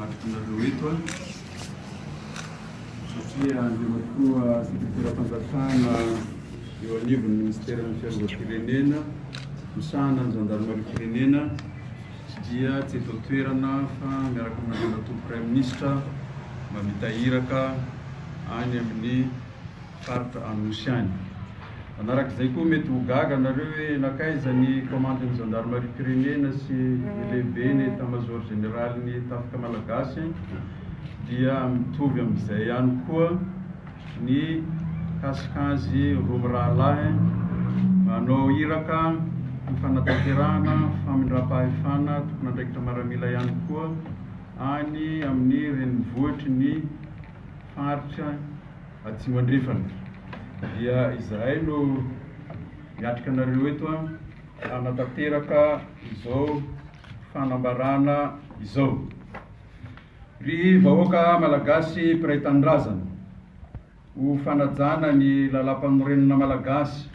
manatrika anareo eto satria Andriamatoa Sekreteram-panjakana eo anivon'ny Minisiteran'ny Fiarovam-pirenena misahana ny Zandarimariam-pirenena dia tsy eto an-toerana fa miaraka amin'Andriamatoa Praiminisitra mamita iraka any amin'ny faritra Anosy any. Manarak'izay koa mety ho gaga nareo hoe nankaiza ny komandin'ny zandarimariam-pirenena sy ny lehiben'ny état major général-n'ny tafika malagasy dia mitovy amin'izay ihany koa ny mikasika azy roa mirahalahy manao iraka ny fanatanterahana famindram-pahefana tompon'andraikitra maramila ihany koa any amin'ny renivohitry ny faritra Atsimo Andrefana. Dia izahay no miatrika anareo eto hanatanteraka izao fanambarana izao. Ry vahoaka Malagasy mpiray tanindrazana, ho fanajana ny lalàmpanorenana Malagasy,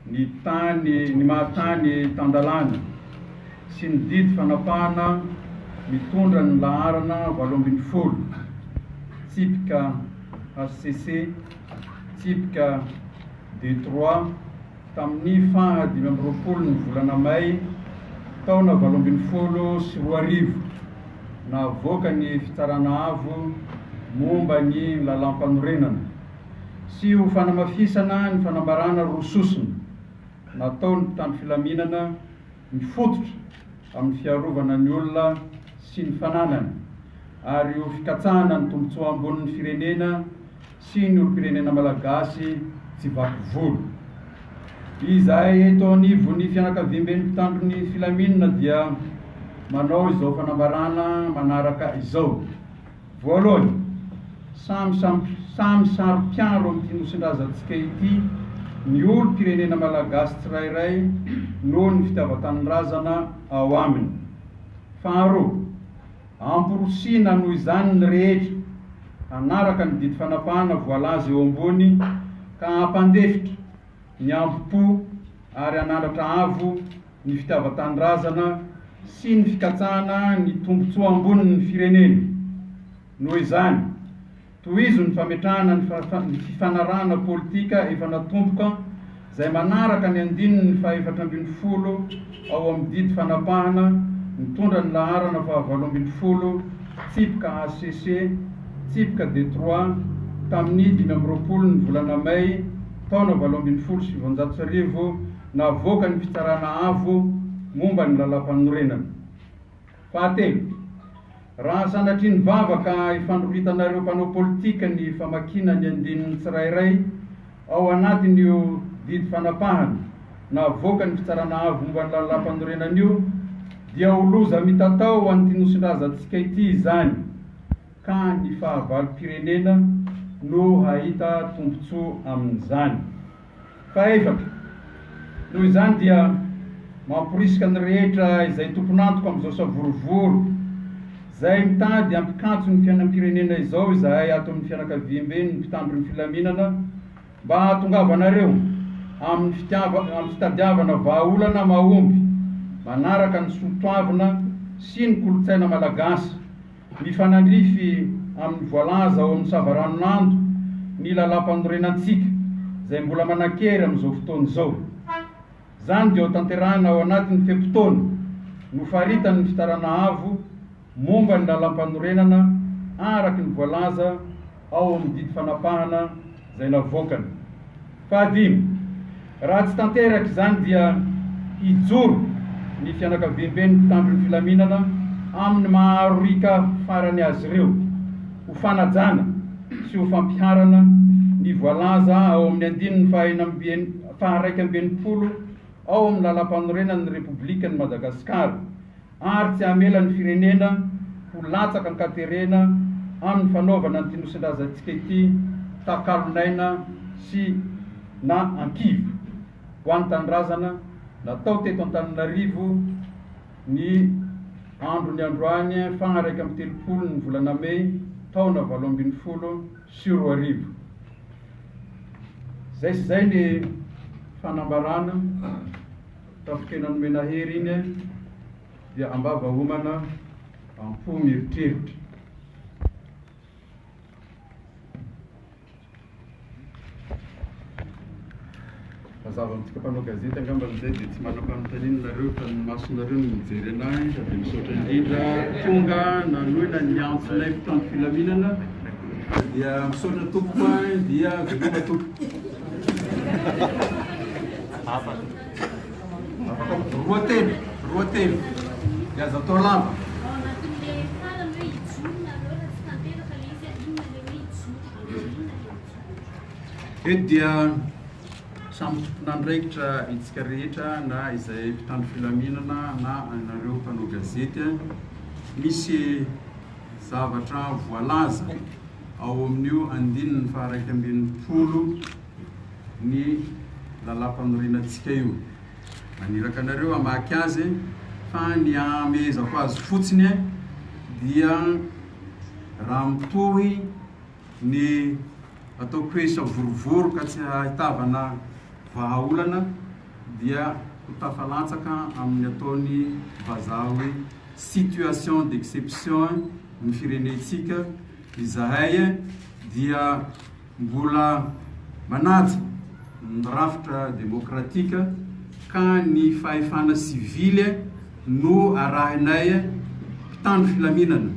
ny tany, ny maha tany tan-dalàna sy ny didy fanapahana mitondra ny laharana 18, tsipika hcc, tsipika D trois, tamin'ny faha 25 ny volana may taona 2018, navoaka ny Fitsarana Avo momba ny Lalàmpanorenana. sy ho fanamafisana ny fanambarana roa sosona nataon'ny mpitandro filaminana mifototra amin'ny fiarovana ny olona sy ny fananany ary ho fikatsahana ny tombontsoa ambonin'ny firenena sy ny olom-pirenena malagasy tsy vaky volo. Izahay eto anivon'ny fianakaviamben'ny mpitandro ny filaminana dia manao izao fanambarana manaraka izao. Voalohany, samy samy saro-piaro amin'ity Nosindrazantsika ity ny olom-pirenena malagasy tsirairay noho ny fitiavan-tanindrazana ao aminy. Faharoa, amporosihina noho izany ny rehetra hanaraka ny didy fanapahana voalaza eo ambony ka hampandefitra ny hambom-po ary hanandratra avo ny fitiavan-tanindrazana sy ny fikatsahana ny tombontsoa ambonin'ny firenena. Noho izany, tohizo ny fametrahana ny fifanarahana politika efa natomboka izay manaraka ny andininy faha-14 ao amin'ny didy fanapahana mitondra ny laharana faha-18 tsipika hcc tsipika D trois tamin'ny 25 ny volana mey taona 1918 Navoaka ny Fitsarana Avo momba ny Lalàmpanorenana. Fahatelo, raha sanatria ny vava ka ifandroritanareo mpanao politika ny famakiana ny andininy tsirairay ao anatin'io didy fanapahana navoakan'ny Fitsarana Avo momba ny Lalàmpanorenana io dia ho loza mitatao ho an'ity Nosindrazantsika ity izany ka ny fahavalom-pirenena no hahita tombontsoa amin'izany. Fahefatra, noho izany dia mamporisika ny rehetra izay tompon'antoka amin'izao savorovoro izay mitady hampikatso ny fiainam-pirenena izao izahay ato amin'ny fianakaviamben'ny mpitandro ny filaminana mba hahatongavanareo amin'ny fitiava amin'ny fitadiavana vahaolana mahomby manaraka ny soa toavina sy ny kolontsaina malagasy Mifanandrify amin'ny voalaza ao amin'ny savaranonando ny lalàmpanorenantsika izay mbola manan-kery amin'izao fotoana izao. Izany dia hotanterahina ao anatin'ny fe-potoana nofaritan'ny Fitarana Avo momba ny lalàmpanorenana araka ny voalaza ao amin'ny didy fanapahana izay navoakany. Fahadimy, raha tsy tanteraka izany dia hijoro ny fianakaviamben'ny mpitandro ny filaminana amin'ny maha aro riaka farany azy ireo, ho fanajana sy ho fampiharana ny voalaza ao amin'ny andininy faha-61 ao amin'ny Lalàmpanorenan'ny Repoblikan'i Madagasikara. ary tsy hamela ny firenena ho latsaka an-katerena amin'ny fanaovana an'ity Nosindrazantsika ity takalon'aina sy na ankivy ho an'ny tanindrazana natao teto Antananarivo ny andron'ny androany faha 31 ny volana mey taona 2018. Izay sy izay ny fanambarana. Tafon-kena nomena hery iny dia ambava homana. am-po mieritreritra. Mazava amintsika mpanao gazety angamba izay dia tsy manam-panontaniana nareo fa ny masonareo no mijery anahy fa dia misaotra indrindra tonga nanoina ny antsonay mpitandro filaminana fa dia misaotra tompoko dia veloma tompoko. Afaka roa telo, roa telo. Dia aza atao lava. Ao anatin'ilay farany hoe hijoro nareo raha tsy tanteraka ilay izy, inona ilay hoe hijoro? Hanao inona ilay hijoro? Eto dia samy tompon'andraikitra itsika rehetra na izay mpitandro filaminana na anareo mpanao gazety. Misy zavatra voalaza ao amin'io andininy faha-61 ny lalàmpanorenantsika io. Maniraka anareo hamaky azy fa ny hamehezako azy fotsiny dia raha mitohy ny ataoko hoe savorovoro ka tsy ahitavana vahaolana dia ho tafalantsaka amin'ny ataon'ny vazaha hoe situation d'exception ny firenentsika izahay dia Mbola manaja ny rafitra demokratika ka ny fahefana sivily no arahinay mpitandro filaminana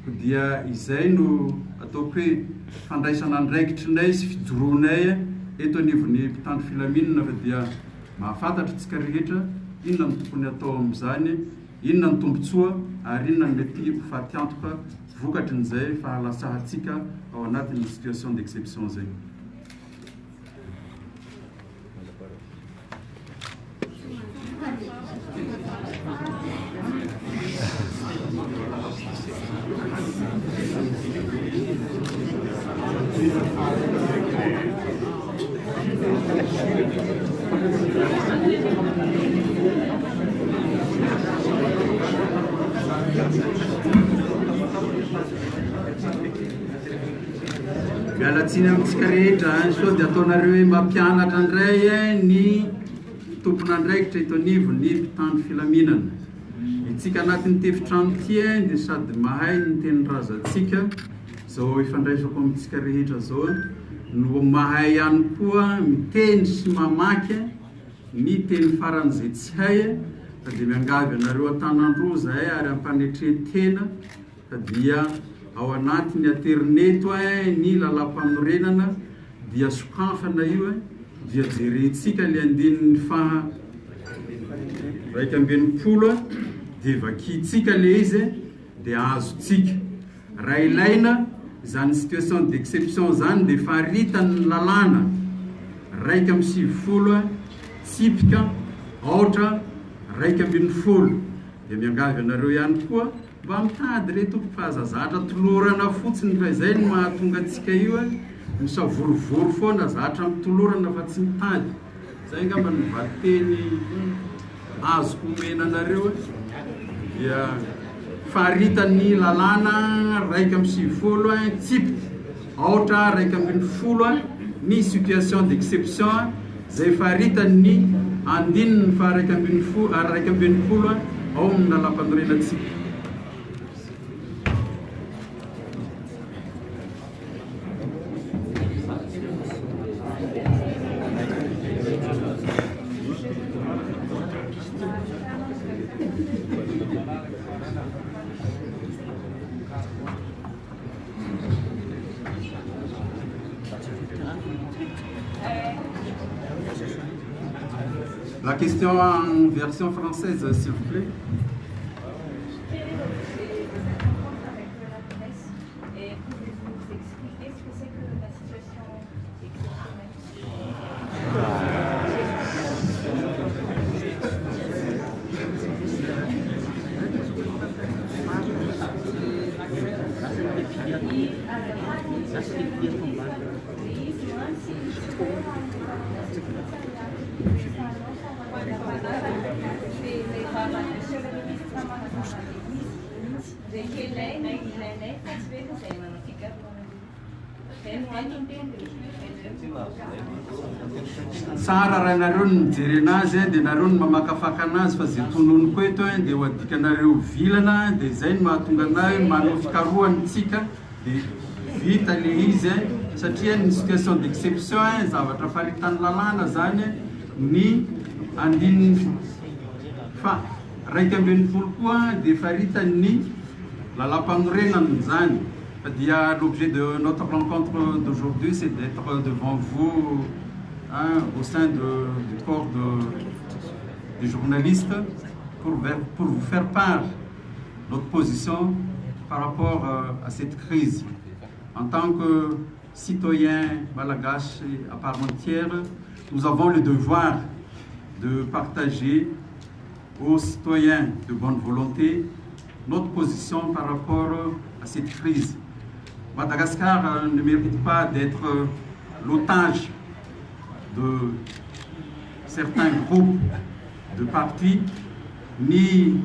koa dia izay no ataoko hoe fandraisana andraikitrinay sy fijoroanay eto anivon'ny mpitandro filaminana fa dia mahafantatra tsika rehetra inona no tokony atao amin'izany, inona ny tombotsoa ary inona no mety ho fatiantoka vokatrin'izay fahalatsahantsika ao anatin'ny situation d'exception izay. Miala tsiny amintsika rehetra eh, sao dia ataonareo hoe mampianatra indray eh, ny tompon'andraikitra eto anivon'ny mpitandro filaminana. Itsika anatin'ity efitrano ity eh, dia sady mahay ny tenin-drazantsika, izao ifandraisako amintsika rehetra izao, no mahay ihany koa miteny sy mamaky Ny teny faran'izay tsy hay fa dia miangavy anareo an-tanan-droa izahay ary am-panetren-tena fa dia ao anatin'ny aterineto ny lalàmpanorenana dia sokafana io dia jerentsika ilay andininy faha 61 dia vakintsika ilay izy dia azontsika. Raha ilaina, izany situation d'exception izany dia faritan'ny lalàna 91 tsipika aotra 11. Dia miangavy anareo ihany koa mba mitady re tompoko fa aza zatra tolorana fotsiny fa izay no mahatonga antsika io misavorovoro foana zatra mitolorana fa tsy mitady. Izay angamba no valinteny azoko omena anareo dia faritan'ny lalàna 91 tsipika aotra 11 ny situation d'exception izay faritan'ny andininy faha 11 ao amin'ny lalàmpanorenantsika. La question en version française, s'il vous plaît. Quel est l'objet de cette rencontre avec la presse et pouvez-vous nous expliquer ce que c'est que la situation exceptionnelle? Tsara raha nareo no mijery anazy dia nareo no mamakafaka anazy fa zay tononiko eto dia ho adikanareo vilana, dia zay no mahatonga anay manao fikarohana tsika dia vita le izy, satria ny situation d'exception zavatra faritan'ny lalàna zany, ny andininy fa 61 koa dia faritan'ny lalam-panorenana zany. Dia l'objet de notre rencontre d'aujourd'hui, c'est d'être devant vous, hein, au sein du corps des journalistes pour vous faire part notre position par rapport à cette crise. En tant que citoyens malgaches à part entière, nous avons le devoir de partager aux citoyens de bonne volonté notre position par rapport à cette crise. Madagascar ne mérite pas d'être l'otage de certains groupes de partis, ni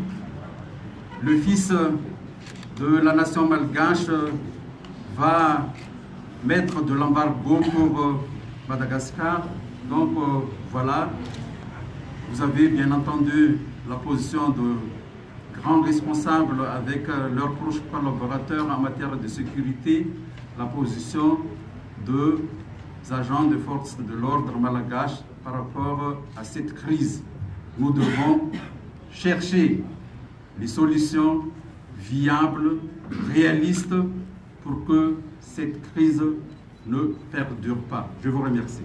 le fils de la nation malgache va mettre de l'embargo pour Madagascar. Donc voilà, vous avez bien entendu la position de grands responsables avec leurs proches collaborateurs en matière de sécurité, la position des agents de force de l'ordre malgache par rapport à cette crise. Nous devons chercher les solutions viables, réalistes, pour que cette crise ne perdure pas. Je vous remercie.